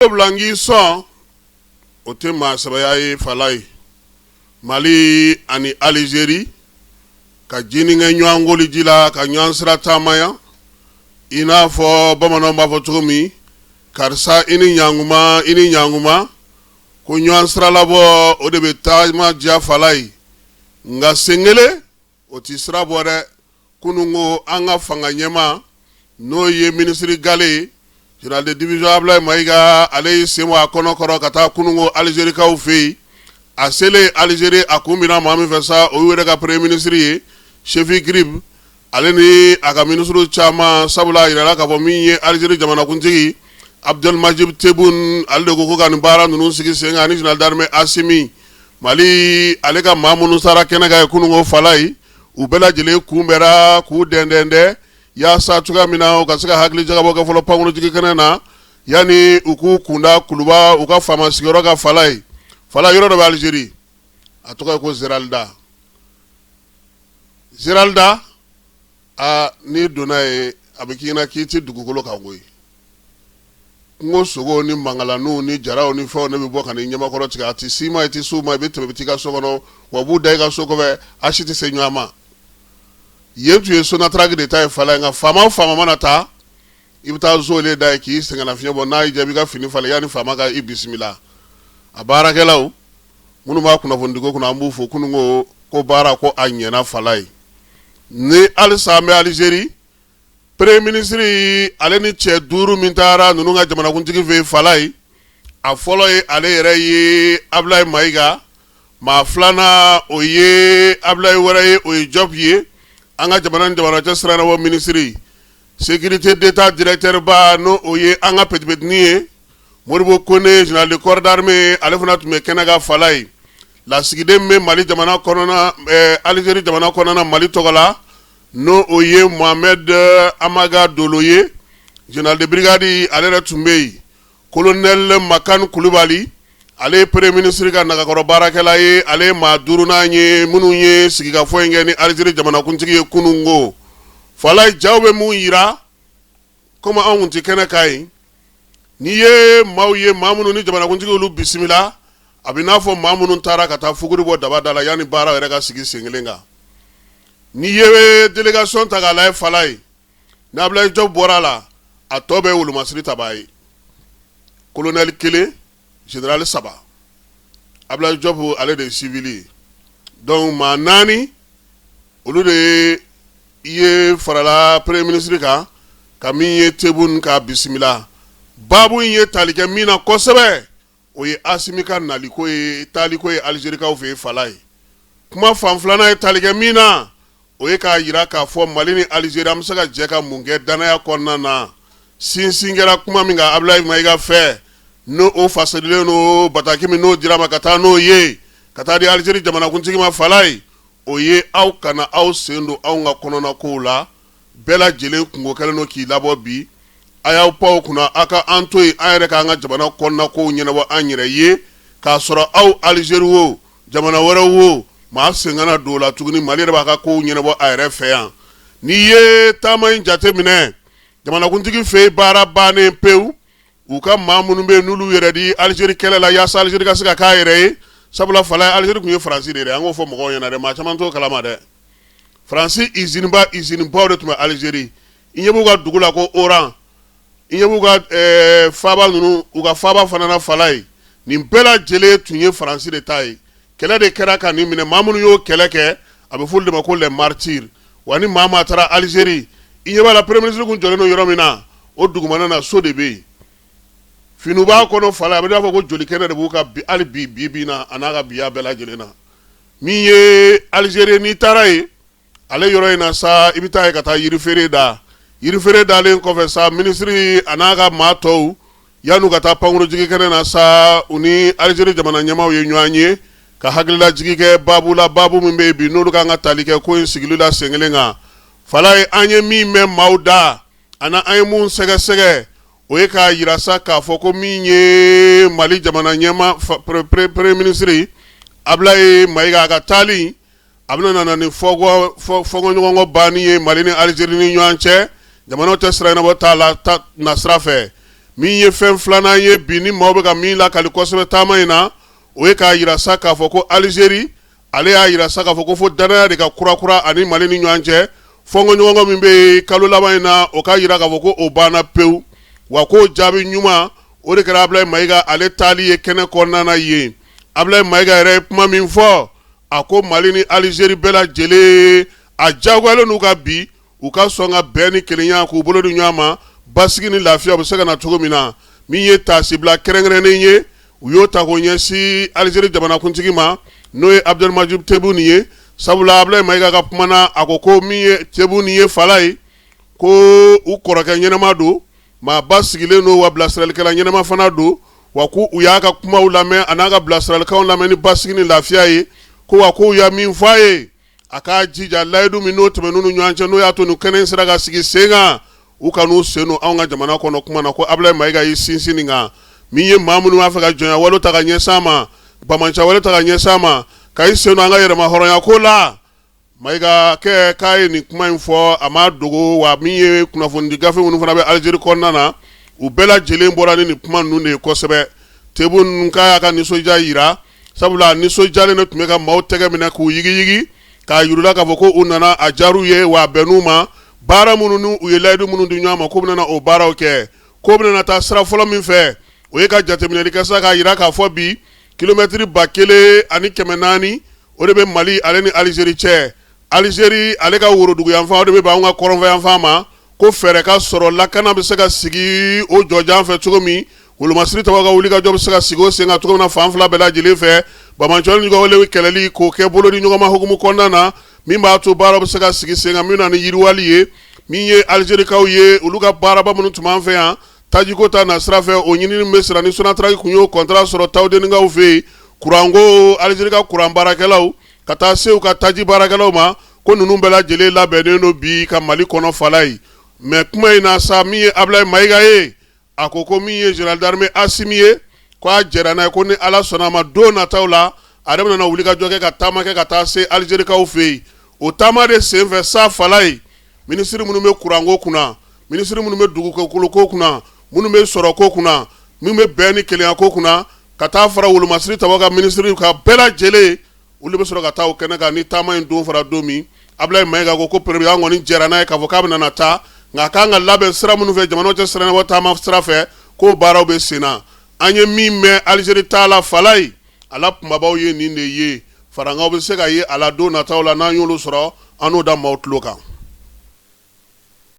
Bila n k'i sɔn, o tɛ maa sɛbɛya ye. Falaye, Mali ani Alizeri ka jini kɛ ɲɔgɔn koliji la, ka ɲɔgɔn sira taamaya, i n'a fɔ bamananw b'a fɔ cogo min, karisa i ni ɲankuma, i ni ɲankuma, ko ɲɔgɔn siralabɔ, o de bɛ taama diya. Falaye, nka sen kelen o tɛ sira bɔ dɛ. Kunun ko an ka fanga ɲɛmaa, n'o ye minisiri gale ye, général de division Abulayi Mayiga, ale y'i sen bɔ a kɔnɔ kɔrɔ ka taa kunun ko Alizerikaw fɛ yen. A selen Alizeri, a kun binna maa min fɛ sa, o y'u yɛrɛ ka premier ministre ye, Chefi Ghrieb, ale ni a ka minisiriw caman, sabula a yirala k'a fɔ min ye Alizeri jamanakuntigi Abdelmadjid Tebboune, ale de ko ka nin baara ninnu sigi sen kan, ani général d'armée Asimi. Mali ale ka maa minnu sara kɛnɛ kan ye kunun ko, Falaye, u bɛɛ lajɛlen kunbɛnra k'u dɛndɛndɛ yaasa cogoya min na u ka se ka hakili jagabɔ kɛ fɔlɔ pankurunjigin kɛnɛ na, yanni u k'u kunda Kuluba, u ka faama sigiyɔrɔ kan. Falaye, Falaye, yɔrɔ dɔ bɛ Alizeri, a tɔgɔ ye ko Zeralda. Zeralda, aa, n'i donna yen, a bɛ k'i ɲɛna k'i tɛ dugukolo kan koyi. Kungo sogo ni mankalanw ni jaraw ni fɛnw ne bɛ bɔ ka n'i ɲɛmakɔrɔ tigɛ. A tɛ s'i ma, i tɛ s'u ma, i bɛ tɛmɛ, i bɛ t'i ka so kɔnɔ, wa b'u da i ka so kɔfɛ, a si tɛ se ɲɔgɔn ma. Yen tun ye Sonatrach de ta ye, Falaye, nka faama o faama mana taa, i bɛ taa zolen da yen k'i sɛgɛnnafiɲɛ bɔ. N'a y'i diya, i b'i ka fini falen yanni faama ka i bisimila. A baarakɛlaw minnu b'a kunnafonidiko kunna, an b'u fo. Kunun ko baara ko a ɲɛna. Falaye, ni halisa an bɛ Alizeri, premier ministre ale ni cɛ duuru min taara ninnu ka jamanakuntigi fɛ yen, Falaye, a fɔlɔ ye ale yɛrɛ ye, Abulayi Mayiga. Maa filanan, o ye Abulayi wɛrɛ ye, o ye Jɔp ye, an ka jamana ni jamana cɛ sira ɲɛnabɔ minisiri. Sécurité d'État directeur ba, n'o o ye an ka petipetinin ye, Modibo Kone, général de corps d'armée, ale fana tun bɛ kɛnɛ kan. Falaye, lasigiden bɛ Mali jamana kɔnɔna, Alizeri jamana kɔnɔna, Mali tɔgɔ la, n'o o ye Mohamed Amaga Dolo ye, général de brigade, ale yɛrɛ tun bɛ yen. Colonel Makan Kulubali, ale ye premier ministre ka nagakɔrɔ baarakɛla ye, ale ye maa duurunan ye minnu ye sigikafɔ in kɛ ni Alizeri jamanakuntigi ye kunun ko. Falaye, jaw bɛ mun yira? Komi anw tun tɛ kɛnɛ kan yen, n'i ye maaw ye, maa minnu ni jamanakuntigi olu bisimila, a bɛ n'a fɔ maa minnu taara ka taa fuguri bɔ daba da la yanni baara yɛrɛ ka sigi sen kelen kan. N'i ye délégation ta k'a lajɛ, Falaye, ni Abulayi Jɔp bɔra a la, a tɔ bɛɛ ye wolomasiri tabaa ye: colonel kelen, général saba. Abulayi Jɔp, ale de ye civil ye. Donc maa naani, olu de ye farala premier ministre kan ka min ye Tebboune k'a bisimila. Baabu in ye tali kɛ min na kosɛbɛ, o ye Asimi ka naliko ye, taaliko ye Alizerikaw fɛ yen. Falaye, kuma fan filanan ye tali kɛ min na, o ye k'a jira k'a fɔ Mali ni Alizeri, an bɛ se ka jɛ ka mun kɛ danaya kɔnɔna na. Sinsin kɛra kuma min kan Abulayi Mayiga fɛ, n'o o fasalilen don bataki min n'o dira ma ka taa n'o ye ka taa di Alizeri jamanakuntigi ma, Falaye, o ye aw kana aw sen don anw ka kɔnɔna kow la. Bɛɛ lajɛlen kunko kɛlen don k'i labɔ bi. A y'aw pan kunna, aw ka an to yen, an yɛrɛ k'an ka jamana kɔnɔna kow ɲɛnabɔ an yɛrɛ ye, k'a sɔrɔ aw Alizeri wo, jamana wɛrɛ wo, maa sen kana don o la tuguni. Mali yɛrɛ b'a ka kow ɲɛnabɔ a yɛrɛ fɛ yan. N'i ye taama in jate minɛ, jamanakuntigi fɛ yen, baara bannen pewu. U ka maa minnu bɛ yen n'olu yɛrɛ di Alizeri kɛlɛ la yaasa Alizeri ka se ka k'a yɛrɛ ye, sabula, Falaye, Alizeri tun ye Faransi de ye dɛ. An k'o fɔ mɔgɔw ɲɛna dɛ, maa caman t'o kalama dɛ. Faransi usine ba de tun bɛ Alizeri. I ɲɛ b'u ka dugu la ko Oran, i ɲɛ b'u ka faaba ninnu, u ka faaba fana na, Falaye, nin bɛɛ lajɛlen tun ye Faransi de ta ye. Kɛlɛ de kɛra ka nin minɛ. Maa minnu y'o kɛlɛ kɛ, a bɛ f'olu de ma ko les martyrs. Wa ni maa maa taara Alizeri, i ɲɛ b'a la, premier ministre kun jɔlen don yɔrɔ min na, o dugumana na, so de bɛ yen, finiw b'a kɔnɔ. Falaye, a bɛ n'a fɔ ko joli kɛnɛ de b'u ka bi hali bi bi bi na, a n'a ka biya bɛɛ lajɛlen na. Min ye Alizeri, n'i taara yen, ale yɔrɔ in na sa, i bɛ taa yen ka taa yirifeere da. Yirifeere dalen kɔfɛ sa, minisiri a n'a ka maa tɔw, yan'u ka taa pankurunjigin kɛnɛ na sa, u ni Alizeri jamana ɲɛmaaw ye ɲɔgɔn ye ka hakililajigin kɛ baabu la, baabu min bɛ yen bi n'olu kan ka tali kɛ ko in sigili la sen kelen kan. Falaye, an ye min mɛn maaw da ani an ye mun sɛgɛsɛgɛ, o ye k'a jira sa k'a fɔ ko min ye Mali jamana ɲɛmaa, premier ministre Abulayi Mayiga, a ka taali, a bɛna nana ni fɔɲɔgɔnkɔ banni ye Mali ni Alizeri ni ɲɔgɔn cɛ, jamanaw tɛ sira ɲɛnabɔ t'a la na sira fɛ. Min ye fɛn filanan ye bi ni maaw bɛ ka min lakali kosɛbɛ taama in na, o ye k'a jira sa k'a fɔ ko Alizeri ale y'a jira sa k'a fɔ ko fo dannaya de ka kurakura ani Mali ni ɲɔgɔn cɛ. Fɔnkɔɲɔgɔnkɔ min bɛ yen kalo laban in na, o k'a jira k'a fɔ ko o banna pewu, wa k'o jaabi ɲuman o de kɛra Abulayi Mayiga ale taali ye kɛnɛ kɔnɔna na yen. Abulayi Mayiga yɛrɛ ye kuma min fɔ, a ko Mali ni Alizeri bɛɛ lajɛlen a diyagoyalen n'u ka bi u ka sɔn ka bɛn ni kelenya k'u bolo di ɲɔgɔn ma, basigi ni lafiya bɛ se ka na cogo min na. Min ye taasibila kɛrɛnkɛrɛnnen ye, u y'o ta k'o ɲɛsin Alizeri jamanakuntigi ma, n'o ye Abdelmadjid Tebboune ye. Sabula Abulayi Mayiga ka kuma na, a ko ko min ye Tebboune ye fala ye, ko u kɔrɔkɛ ɲɛnama don, maa basigilen don, wa bilasiralikɛla ɲɛnama fana don, wa ko u y'a ka kumaw lamɛn a n'a ka bilasiralikanw lamɛn ni basigi ni lafiya ye, ko wa ko u ya min fɔ a ye, a k'a jija layidu min n'o tɛmɛn'u ni ɲɔgɔn cɛ, n'o y'a to nin kɛnɛ in sera ka sigi sen kan, u kan'u sen don anw ka jamana kɔnɔ kuma na. Ko Abulayi Mayiga y'i sinsin nin kan. Min ye maa minnu b'a fɛ ka jɔnya wale ta ka ɲɛsin an ma, banbaanci wale ta ka ɲɛsin an ma, ka i sen don an ka yɛrɛmahɔrɔnya ko la, Mayiga kɛ k'a ye nin kuma in fɔ, a m'a dogo. Wa min ye kunnafonidi gafe minnu fana bɛ Alizeri kɔnɔna na, u bɛɛ lajɛlen bɔra ni nin kuma ninnu de ye kosɛbɛ. Tebboune k'a y'a ka nisɔndiya jira, sabula a nisɔndiyalen de tun bɛ ka maaw tɛgɛ minɛ k'u yigiyigi, k'a yir'u la k'a fɔ ko u nana, a diyar'u ye, wa a bɛnn'u ma. Baara minnu ni u ye layidu minnu di ɲɔgɔn ma, k'u bɛna o baaraw kɛ. K'o bɛna taa sira fɔlɔ min fɛ, o ye ka jateminɛli kɛ sa k'a jira k'a fɔ bi kilomɛtiri 1400 o de bɛ Mali ale ni Alizeri cɛ. Alizeri ale ka woroduguyanfan, o de bɛ bɛn anw ka kɔrɔnfɛyanfan ma, ko fɛɛrɛ ka sɔrɔ lakana bɛ se ka sigi o jɔjan fɛ cogo min, wolomasiri tabaw ka wulikajɔ bɛ se ka sigi o sen kan cogo min na fan fila bɛɛ lajɛlen fɛ, banbaanci wale kɛlɛli k'o kɛ bolodi ɲɔgɔnma hukumu kɔnɔna na, min b'a to baara bɛ se ka sigi sen kan min na ni yiriwali ye. Min ye Alizerikaw ye, olu ka baaraba minnu tun b'an fɛ yan tajiko ta na sira fɛ, o ɲinini bɛ sira ni Sonatrach kun y'o contrat sɔrɔ Tawudenikaw fɛ yen, kuranko Alizeri ka kuran baarakɛlaw ka taa se u ka taji baarakɛlaw ma, ko ninnu bɛɛ lajɛlen labɛnnen don bi ka Mali kɔnɔ fala ye. Mais kuma in na sa, min ye Abulayi Mayiga ye, a ko ko min ye général d'armée Asimi ye, ko a jɛra n'a ye, ko ni Ala sɔnna a ma, don nataw la a yɛrɛ bɛna wulikajɔ kɛ ka taama kɛ ka taa se Alizerikaw fɛ yen. O taama de senfɛ sa fala ye, minisiri minnu bɛ kuranko kunna, minisiri minnu bɛ dugukolo kunna, minnu bɛ sɔrɔko kunna, minnu bɛ bɛn ni kelenyako kunna, ka taa fara wolomasiri tabaw ka minisiri kan bɛɛ lajɛlen, olu bɛ sɔrɔ ka taa o kɛnɛ kan ni taama in don fara don min. Abulayi Mayiga ko ko président kɔni jɛra n'a ye k'a fɔ k'a bɛna taa, nka a kan ka labɛn sira minnu fɛ jamanaw cɛ sira taama sira fɛ, k'o baaraw bɛ sen na. An ye min mɛn Alizeri ta la fala ye, a la kunbabaw ye nin de ye. Farankanw bɛ se ka ye a la don nataw la, n'an y'olu sɔrɔ, an n'o da maaw tulo kan.